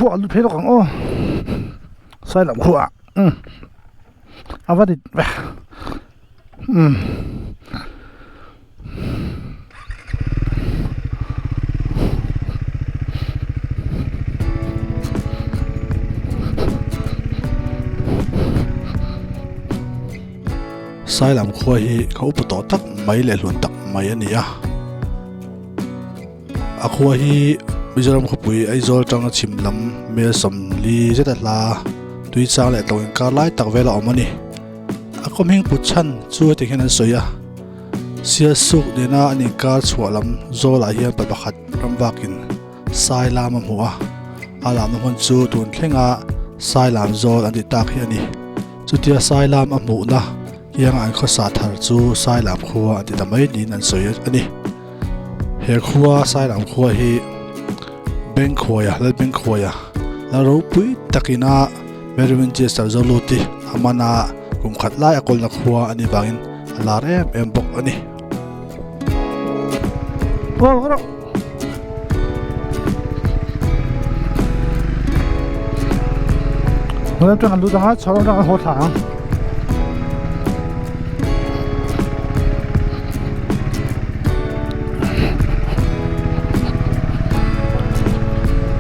Khuah a lut phei lawk ang aw Sailam khuah umm a va rit ve umm. Sailam khua hi ka upa tawh tak mai leh hlun tak mai a ni a. A khua hi Mizoram khawpui Aizawl atanga chhim lam mel sawmli zet a hla tui chang leh tlawng inkar lai tak vel a awm a ni. A kawm hming put chhan chu heti hian an sawi a, Sialsuk nena an inkar chhuah lam zawlah hian pa pakhat ram vakin sai lam a hmu a, a lamna hmun chu tun thlenga sai lam zawl an tih tak hi a ni. Chutia sai lam a hmuhna kianga an khawsa thar chu sai lam khua an ti ta mai niin an sawi a ni. He khua Sailam khua hi Bengkhuaia Lalbengkhuaia la ropui takina Mary Winchester zo lut hi a man a, kum khat lai a kawlna khua a nih vangin a lar em em bawk a ni.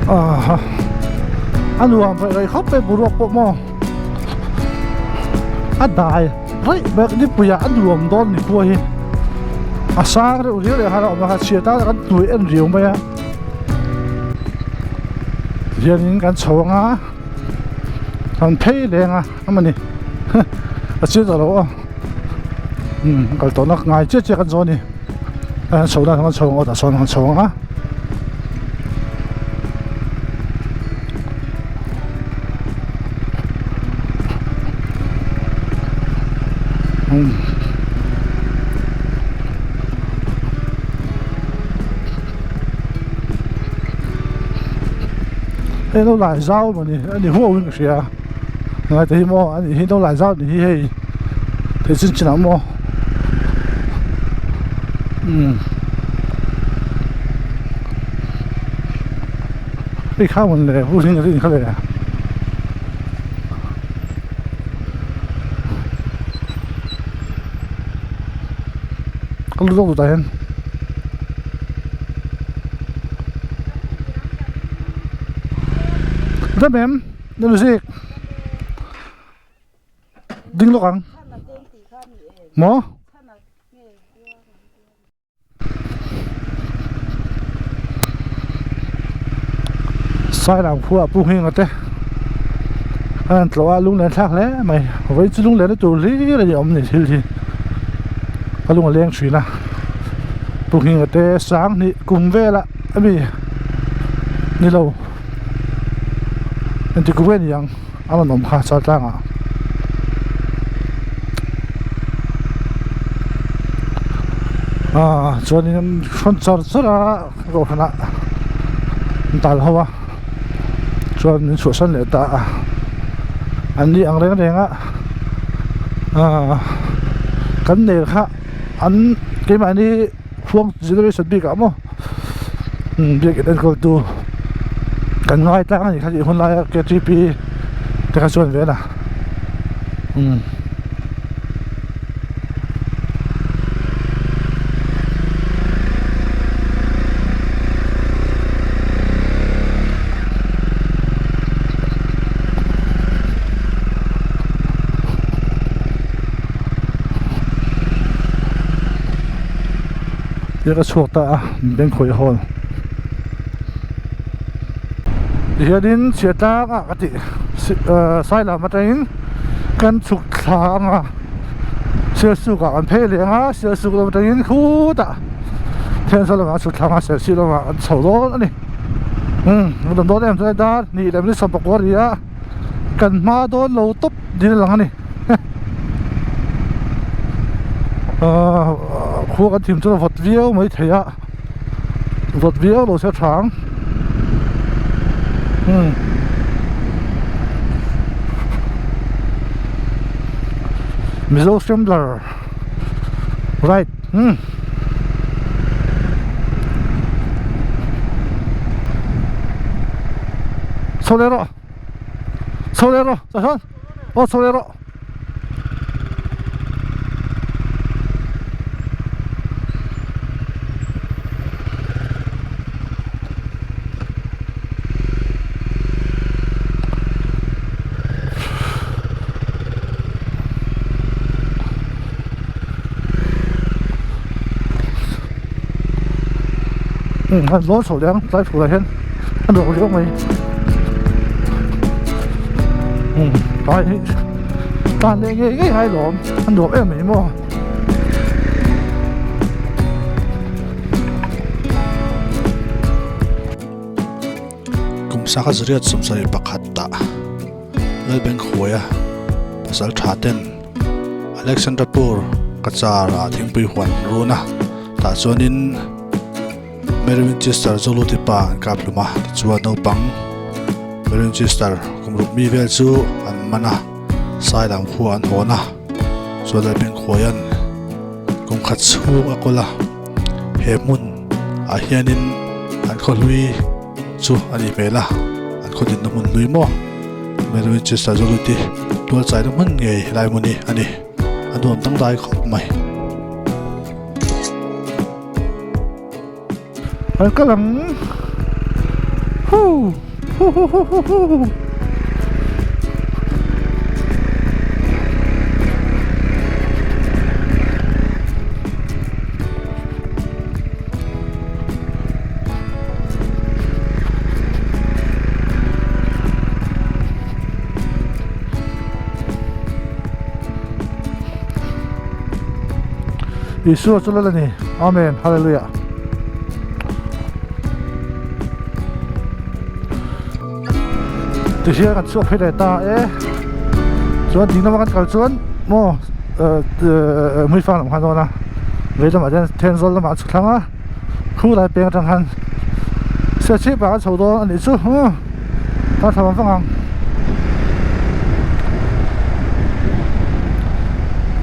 Aha a nuam rei rei khawp mai boruak pawh maw a dai raih mai nipui ah a nuam dawn ni khua hi a sang reuh riau leh nghal a awm a chhiar tan ah kan tui en riau mai a tihianin kan chho ang a kan phei leng a amawni a chiang tawh lo aw umm kal tawhna ngai chiah chiah kan zawn a ni a chho dan kan chho ang aw tah sawn kan chho ang a. Hei lo lai zau emaw ni a ni huau in ka hria ngai te hi maw a nih hi lo lai zau ni hi hei thei chin chin ah maw umm hei kha mawn le hu hling a rin kha le. Ka lu zawk tah hian Dam em Music ding lawk ang maw. Sailam khua pu Hminga te a rawn tlawh a lunglen thlak hle mai vawiin chu lunglen na tur hlir a ni awm ni thil hi ka lung a leng thin a pu Hminga te sanghnih kum velah a mi ni lo engti kum nge ni ang a rawn awm kha chaltlangah. Aaa chuanin an hrawn char char a kohhranah an tal ho a chuan min chhuahsan leh ta a an ni ang reng reng a aaa kan ner kha an keimahni huang generation bik ah maw biakin enkawl tu kan ngai tlang a ni kha tih hun laia K_T_P te kha chuan ve a umm. Tia ka chhuak ta a bank khawih hall tihianin chhiat tlang ah ka tih sailam atangin kan chhuk thla ang a sialsuk ah kan phei leh ang a sialsuk lam atangin khutah thiansaw lamah chhuk thla ang a sialsuk lamah kan chho dawn a ni umm a dam dawn em chuan dar hnih leh minute sawmpakua a ri a kan hma dawn lo tawp dil a lang a ni. Ahh khua kan thim chuan a vawt viau mai thei a vawt viau lo se a tha ang umm Mizo Assembler right umm. Chho leh rawh chho leh rawh tah hian aw chho leh rawh. Han zawn chho leh ang tlai fur ah hian a nuam riau mai tlai hi tlan leh ngei ngei ngai lawm a nuam em mai maw. Kum sangha zariat 21 ah Lalbengkhuaia pasal tha ten Alexandrapur Cachar ah thingpui huan an run a, tah chuanin Mary Winchester Zoluti pa an kap hlum a, tichuan naupang Mary Winchester kum ruk mi vel chu an man a, Sailam khua an hawn a, chuan Lalbengkhuaia'n kum khat chhung a kawl a, he hmun ah hianin an khaw hlui chu a nih hmel a, an khaw dinna hmun hlui maw Mary Winchester Zoluti tual chaina hmun ngei helai hmun hi a ni, a nuam dangdai khawp mai. An kal ang hu hu hu hu hu hu Isua chu lal a ni. Amen. Hallelujah. Tihian kan chhuak phei leh ta e. Chuan ding lama kan kal chuan maw Hmuifang lam khan dawn a. Vei lamah hian Thenzawl lamah a chhuk thlang a. Khu lai peng atang khan Serchhip ah kan chho dawn a nih chu. Kan thla vang vang ang.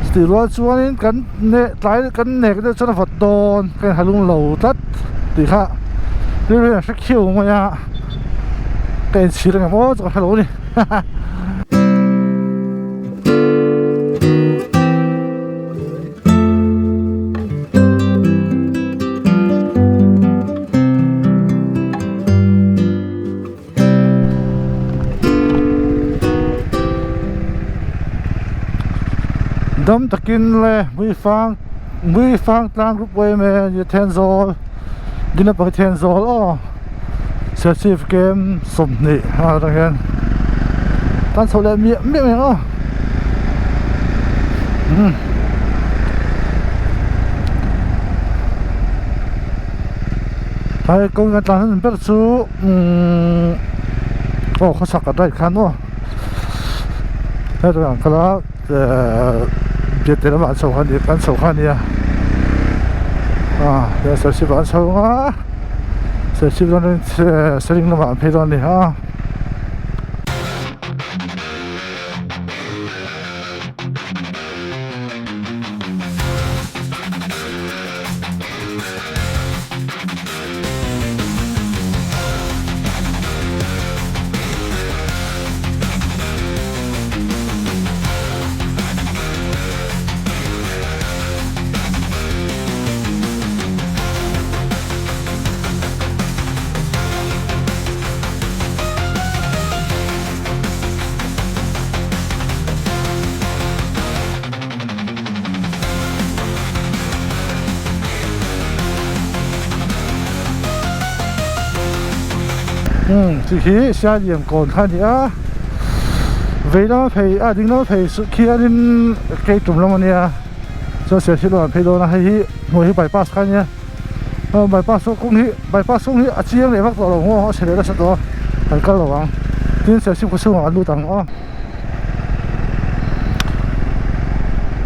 Chutih rual chuanin kan ne tlai kan nek deuh chuan a vawt dawn ka inha lung lo tlat tih kha rilru hian a hre khiau mai a ka inchhir ang em aw chu ka hre lo a ni haha. Dam takin le Muifang Muifang tlang group em em Thenzawl ding lampang hi Thenzawl aw Serchhip kem 20 a atang hian tan chho leh miah miah mai ang aw umm. Hei kawng kan tlan hman ber chu umm aw khawchhak ah drive khan aw heti ang kal a ehh biate lamah an chho kha nia kan chho kha nia ah serchhip ah an chho ang a serchhip dawn seling lamah an phei dawn a ni a. Umm chu hi Sialian kawn kha a ni a vei lama phei a ding lama phei suh khianin kei tum lam a nia chuan Serchhip lamah an phei dawn a hei hi hnuai hi bypass kha a nia bypass kawng hi bypass kawng hi a chiang leh vak tawh lo maw a chhe leh nasa tawh a kan kal lo ang tin Serchhip khaw chhungah an lut ang aw.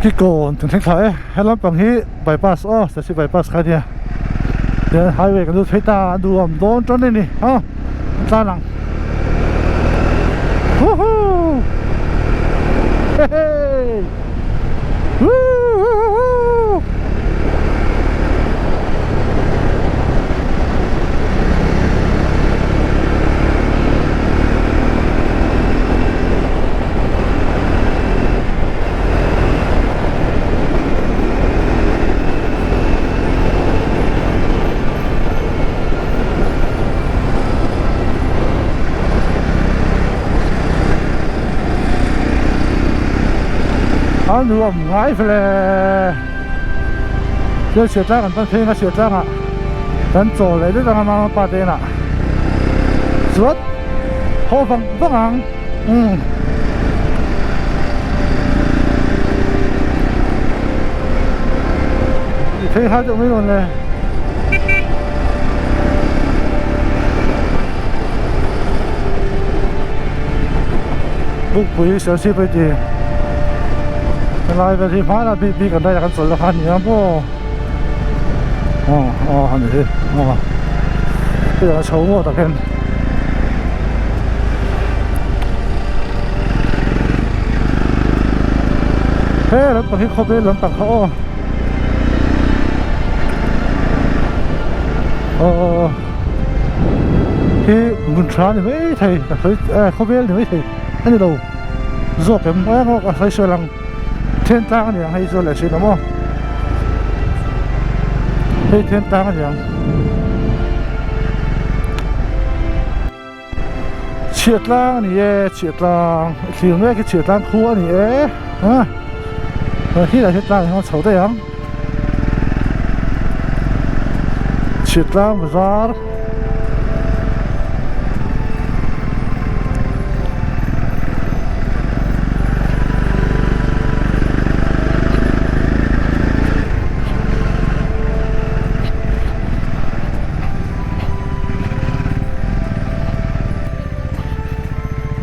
Kikawn kan thleng thla e he lampang hi bypass aw Serchhip bypass kha ania tian highway kan lut phei ta a nuam dawn tan a ni aw an tlan ang huhuu hehe huhuhuhu. A nuam ngai vele. Thil chhiat tlang kan pan phei anga chhiat tlangah kan chawl leh det anga mama pa te inah chuan haw vang vang ang umm. Phei nghal deuh mai dawn le. Bukpui Serchhip a ti helai vel hi hmanah bik bik an raiah kan chawlh kha a ni ang maw aw aw a ni hi aw hei a chho maw tak hian he lampang hi khawvel lampang kha aw aw hi hmun tha ni mai thei ka sawi eh khawvel ni mai thei a ni lo zawk em eng a sawi sawi lang then tlang a ni ang hei chu leh thin awm aw hei then tlang a ni ang. Chhiah tlang a ni e chhiah tlang thlir mek hi chhiah tlang khu a ni e a helai hi tlang hian chho daih ang chhiah tlang bazar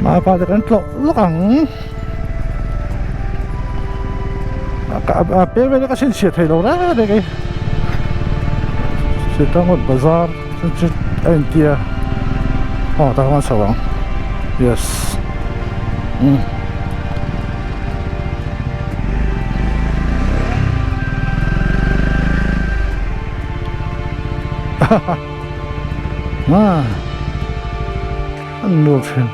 Mapa te kan tlawh lawk ang a peng vel hi ka chhinchhiah thei lo reng reng e Sitangawt bazar chu chu a intia aw tah khan a chho ang yes umm. An nuam thin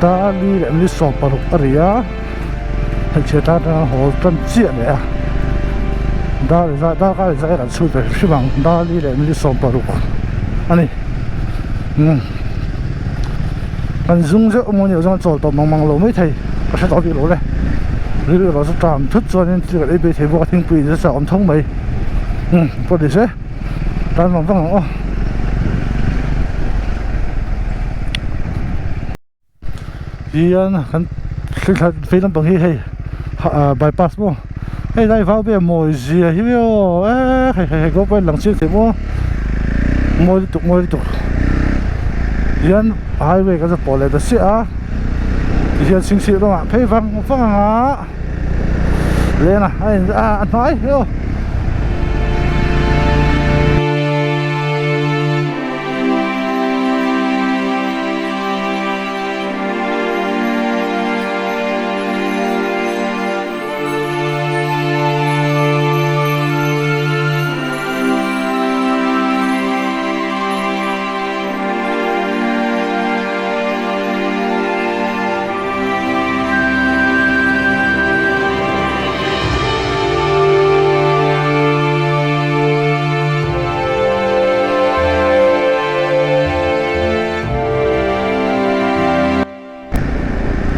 Dali leh ni 16 a ri a hmeichhe tan chuan haw tan chiah leh a dar in zat darkar in zat kan chhut ve hrim ang Dali leh ni 16 a ni umm kan zung zeuh emaw ni chuan chawl tawp mang mang lo maithei ka hre tawh bik lo le rilru erawh chu ṭam thut chuanin thil kan ei phei thei bawk a thingpui in chu a awm tho mai umm pawh ni se tan vang vang ang aw. Hian kan thil vei lampang hi hei ah bypass maw hei lai vau ber mawi zia hi aw eee hei hei hei kawng pawh a lang chiang thei maw mawi lutuk mawi lutuk hian highway kan pawh leh ta chiah a tihian chhingchhip lamah phei vang vang ang a lena a in a hnuai hi aw.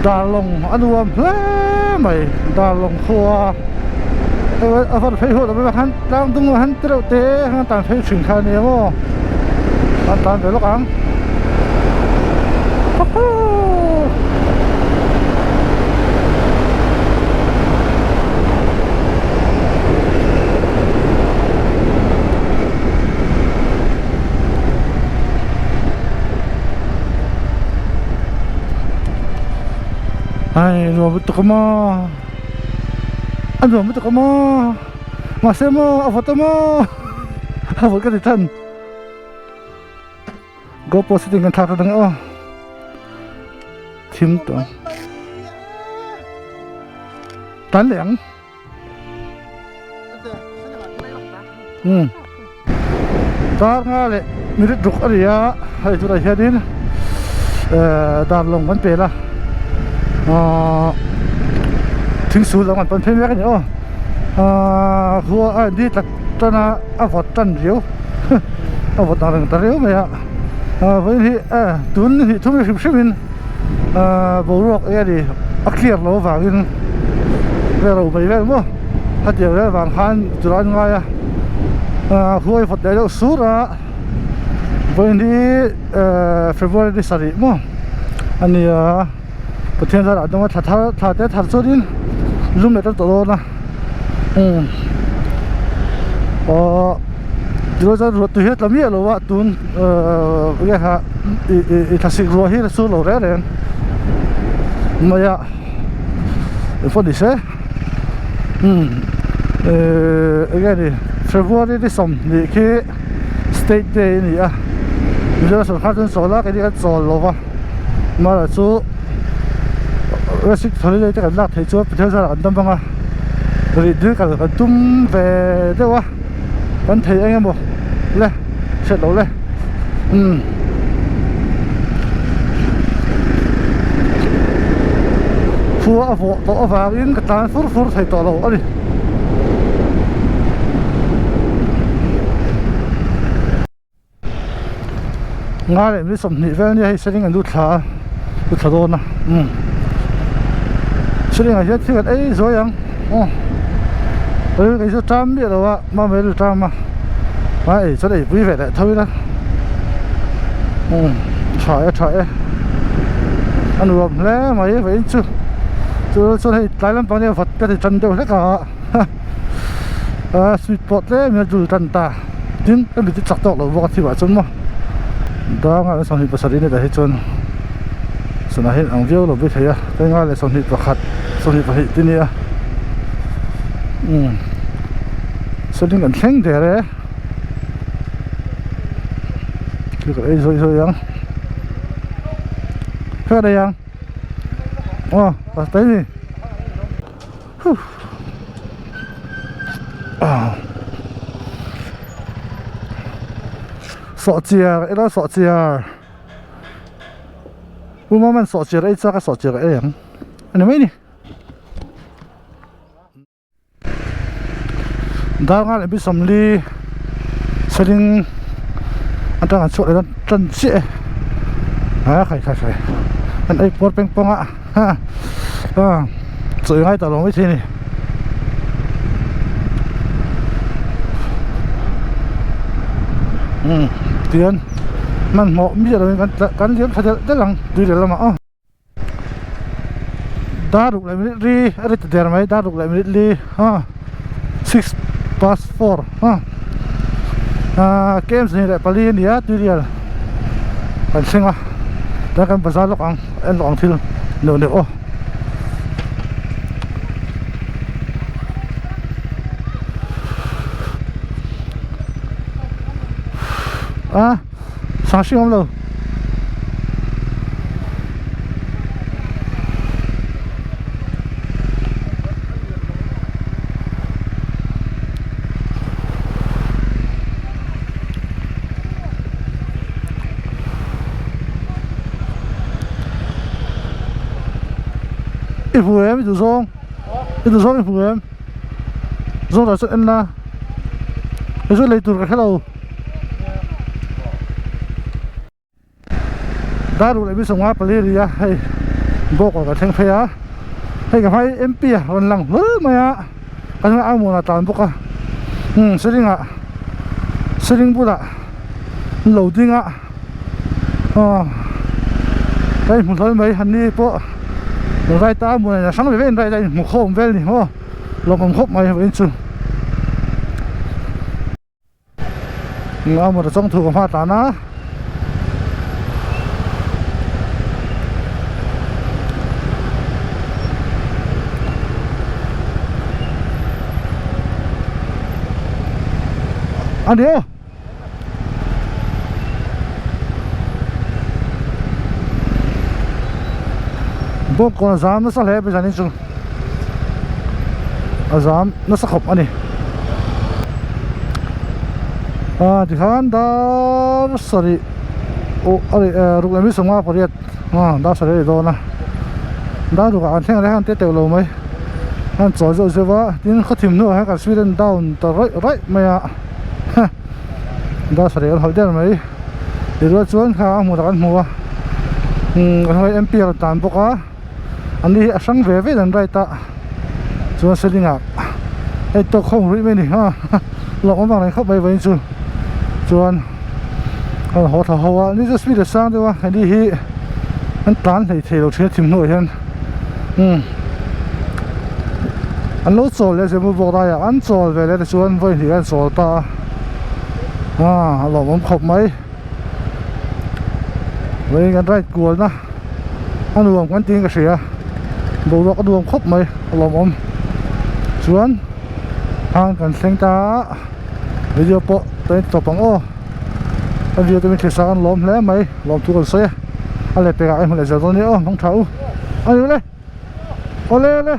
Darlawng a nuam hle mai Darlawng khua a van phei huat awm khan tlang dung han ti reuh te han tan phei thin kha ania maw an tan ve lawk ang Ai nuam lutuk a maw a nuam lutuk a maw mahse maw a vawt a maw a vawt ka ti than GoPro setting kan thlak ta dang e aw thim tawh tan leh ang. Umm dar nga leh minute ruk a ni a hei tunah hianin ehh dar lawng kan pel a ahh thingsul lam an pan phei mek a ni aw ahh khua a in di tlat tan a a vawt tan riau a vawt ang reng ta riau mai a ah vawiin hi eh tun hnih thum hrim hrim in ahh boruak eng a ni. a clear loh avangin vel ro mai vel maw hetiang vel vang khan chulai an ngai a ah huai vawt leh deuh sur a vawiin hi ehh February ni sarih maw a ni a Pathian zarah dawn a thla thar thla te thar chuanin lum leh tan tawh dawn a umm aww tichuan chuan ruah tui hi a tla miah lo a tun ehh enge kha ih ih thlasik ruah hi a sur lo reng reng mai a engpawh ni se umm ehh enge ni February ni sawmhnih khi state day a ni a Mizoram sawrkar chuan chawl a keini kan chawl lo va. Mara chu Resic holiday te kan lak theih chuan Pathian zarah kan dam ang a, rih dil kal kan tum ve deuh a, kan thei eng emaw le hriat loh le umm. Khua a vawh tawh avangin ka tlan fur fur thei tawh lo a ni. Nga leh mi 20 vel nia hei seling an lut thla a lut thla dawn a umm seling ah hian thil kan ei zuai ang aw ri kei chu ṭam miah lo a mamawh ri ṭam a a ei chuan ei pui ve leh tho ila umm ṭha e ṭha e a nuam hle mai vawiin chu chu chuan hei tlai lampang nia vat ka ti ṭan deuh hlek a a sweet pawh tlem in a dul tan ta tin ka mit hi chak tawk lo bawk a thim ah chuan maw danga leh 27 ni tah hi chuan sana hian ang viau lo mai thei a tenga leh 21 22 te nia umm sawnin kan thleng der e thil kan ei zawi zawi ang kha nei ang aw pastor ni. Sawhchiar ila sawhchiar Pu Maman sawhchiar ei chak a sawhchiar a ei ang a ni mai ni. Dar nga leh mi sawmli seling atang an chhuah leh tan chiah e a khai khai khai an ei puar peng pawng a. Ha a chawi ngai ta lo mai thei a ni umm tihian hmanhmawh miah lovin kan kan liam thla delh delh ang tui leh lamah aw dar ruk leh minute ri a ri ta der mai dar ruk leh minute li a six past four a ah KM 24 a ni a tuirial kan thleng a tlai kan bazar lawk ang. En lawk ang thil neuh neuh aw. A sang hring awm lo. I hmu em i duh zawng i duh zawng i hmu em zawng lah chu en la kei chu lei tur ka hre lo dar ruk leh mi 54 ri a hei bawk ah ka thleng phei a hei ka hmai M P a rawn lang hlawl mai a kan hmai Amuana tlan bawk a umm ceiling ah ceiling bulah an lo ding a aw ka inhmu hlawl mai han ni pawh right a hmun a hrang ve ve in right a inhmu khawm vel ni maw lawmawm khawp mai vawiin chu a motor chawng thu ka hma tlan a. A ni aw. Bawk kawn a zam nasa hle mai zanin chu a zam nasa khawp a ni ah tikhan dar sarih oh a ri eh ruk leh mi 58 ah dar sarih a ri dawn a dar rukah kan thleng reng a an teh teuh lo mai an chawl zeuh zeuh a tin khawthim hnuah hian kan sweden down ta rawih rawih mai a. Dar sarih an hawlh der mai ti rual chuan kha a hmunah kan hmu a umm kan hmu a M P a rawn tlan bawk a An ni hi a hrang ve ve in an ride a chuan seling ah hei tawk khawm ruih mai a ni a lawm awm ang reng khawp mai vawiin chu chuan a rawn haw thla ho a ni chu speed a sang deuh a heni hi an tlan hlei thei lo thin a thim hnuah hian umm an lo chawl leh zir bawk laiah an chawl ve leh te chuan vawi hnih an chawl ta a ah a lawmawm khawp mai vawiin kan ride kualna a nuam kan tiin ka hria boruak a nuam khawp mai a lawmawm chuan hang kan thleng ta a video pawh ka en tawp ang aw a video te min thlir sak an lawm hle mai lawmthu kan sawi a a lehpekah ka inhmu leh zel dawn nia aw hmang tha u a ni le awle awle.